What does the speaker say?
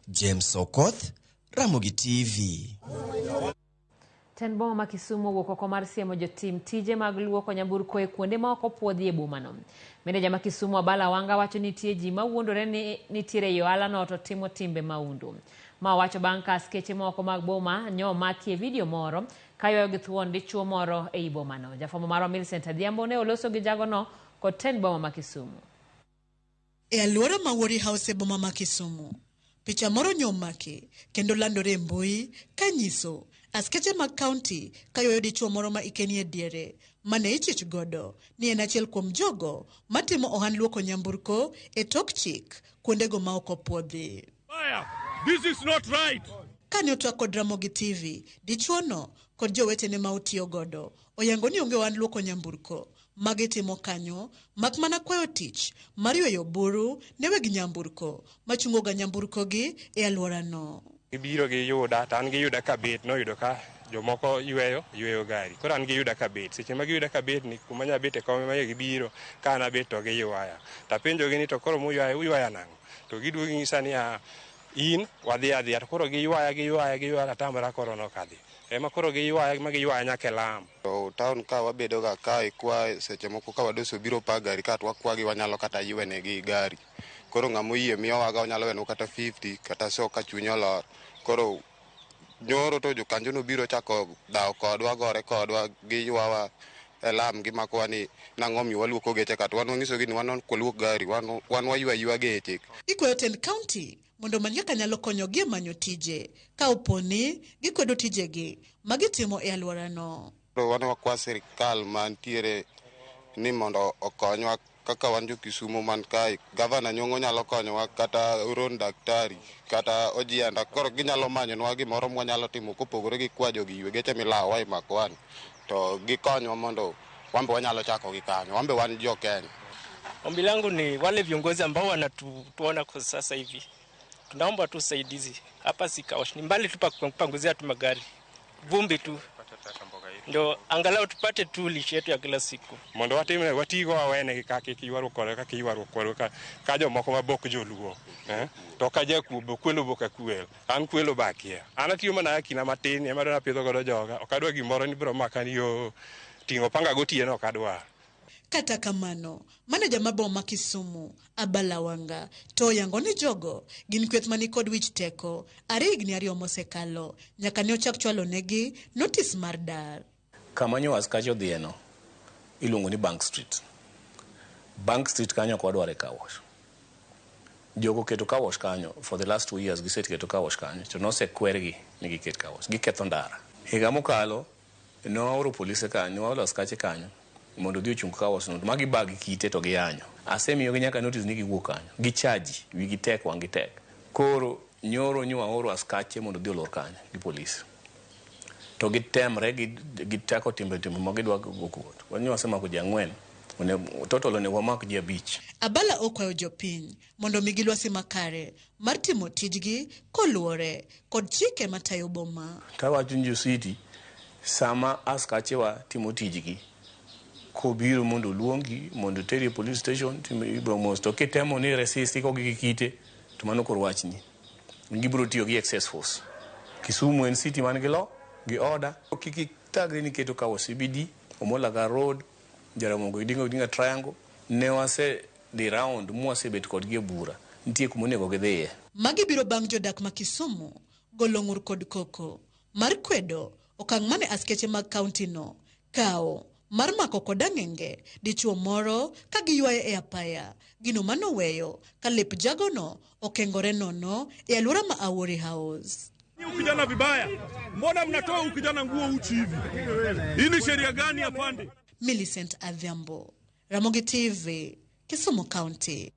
James Okoth, Ramogi TV. Tend boma ma Kisumu owuok oko mar siemo jotim tije mag luoko nyamburko e kuonde ma ok opuodhi e bomano. Meneja ma Kisumu Abala Wanga wacho ni nitie ji mawuondore ni nitiere ei ohalano to timo timbe mahundu. Ma owacho bang' ka askeche moko mag boma nyo omaki e vidio moro ka ywayo gi thuon dichuo moro ei bomano. Jafwambo marwa Millicent Adhiambo ne oloso gi jagono kod tend boma ma Kisumu. E alwora ma Wuori House e boma ma Kisumu, picha moro nyo omaki kendo landore e mbui kanyiso askeche mag kaunti kaywayo dichuo moro ma ike nie diere mane ichich godo ni en achiel kuom jogo matimo ohand luoko nyamburko e tok chik kuondego ma ok opuodhi. This is not right. Kane otwak kod Ramogi TV, dichuono kod jowetene ma otiyo godo oyango ni onge ohand luoko nyamburko magitimo kanyo mak mana kwayo tich mar yweyo buru ne weg nyamburko machungoga nyamburkogi e alworano. Gibiro giyuda to an giyuda kabet noyudo ka jomoko yweyo yweyo gari koro an giyuda kabet seche ma giyuda kabet ni kuma anya bet e kom ema gibiro ka an abet to giywaya to apenjogi ni to koro muywaya uywaya nang'o to giduogo ginyisa ni a in wadhi adhiya to koro giywaya giywaya giywaya atamra koro nok adhi ema koro giywaya ma giywaya nyaka e lam. To town ka wabedo ga kae kwa seche moko ka wadosi obiro pa gari ka to wakwagi wanyalo kata ywenegi gari. Koro ng'ama oyie miyowaga onyalo wenwa kata 50 kata so ka chuny olor. Koro nyoro to jokanjo nobiro chako dhawo kodwa gore kodwa giywawa e lam gimakowa ni nang'o omiyo waluoko geche ka to wan wang'isogi ni wan ok waluok gari wan wan waywa aywa geche. Ikwayo tend kaunti mondo omany kaka nyalo konyogi e manyo tije ka opo ni gikwedo tijegi ma gitimo e alworano. Koro wan wakwa sirikal mantiere ni mondo okonywa kaka wan jo Kisumu man kae. Gavana Nyong'o nyalo konyowa kata Ron Daktari kata Ojienda. Koro ginyalo manyonwa gimoro mwanyalo timo kopogore gi kwa jogi ywe geche milawowa e Makwani. To gikonywa mondo wan be wanyalo chako gi kanyo. Wan be wan jo Kenya. Ombi langu ni wale viongozi ambao wanatuona kwa sasa hivi, tunaomba tu usaidizi hapa. Si car wash, ni mbali tu pa kupanguzia tu magari, vumbi tu, ndio angalau tupate tu lishe yetu ya kila siku. Mondo watimne watigo wawenegi ka kik ywaruok kodwa kaka ywaruok kodwa ka, ka jomoko mabok joluo eh? To ka jakuo be kwelo bok akwel an kwelo be akia an atiyo mana akina matin ema adwa napidho godo joga ok adwa gimoro ni biro maka ni yo ting'o panga gotieno ok adwar. Kata kamano, maneja ma boma ma Kisumu, Abala Wanga, to oyango ni jogo gin kweth mani kod wich teko are higni 2 mosekalo nyaka ne ochak chwalo negi notis mar dar. Kama nyo askache odhiyeno iluongo ni Bank Street. Bank Street kanyo ok wadwar e car wash. Jogo keto car wash kanyo for the last 2 years giseketo car wash kanyo to nosekwergi ni giket car wash. Giketho ndara. Higa mokalo ne waoro polise kanyo, ne waoro askache kanyo mondo odhi ochung car wash no ma gibag kite to giyanyo. Asemiyogi nyaka notice ni giwuok kanyo. Gichaji, wigi tek, wang' gi tek. Koro nyoro nyo waoro askache mondo odhi olor kanyo gi polise. To gitemre, gitako timbe timbe ma gidwa go kuot. Wan nyo wasemako ji 4, total onego wamak ji 5. Abala okwayo jopiny mondo omigi lwasi makare mar timo tijgi koluwore kod chike matayo boma. Tawacho ni jo city sama askachewa timo tijgi kobiro mondo oluongi mondo oteri e police station ibiro mos to kitemo ni resist ikogi gi kite to mano koro wachni. Gibiro tiyo gi excess force. Kisumu en city man gi law gi order. Kik ithagri ni keto kawo CBD, Omolaga Road, Jaramogi Oginga Odinga Triangle. Ne wase dhi round mwasebet kodgi e bura. Nitie kuma onego gidhiye. Magi biro bang' jodak ma Kisumu golo ng'ur kod koko mar kwedo okang' mane askeche mag kaunti no kawo mar mako kod ang'enge dichuo moro ka giywaye e apaya, gino manoweyo ka lep jagono okengore nono e alwora ma Awori House. Kijana vibaya, mbona mnatoa huyu kijana nguo uchi hivi? Hii ni sheria gani afande? Millicent Adhiambo, Ramogi TV, Kisumu County.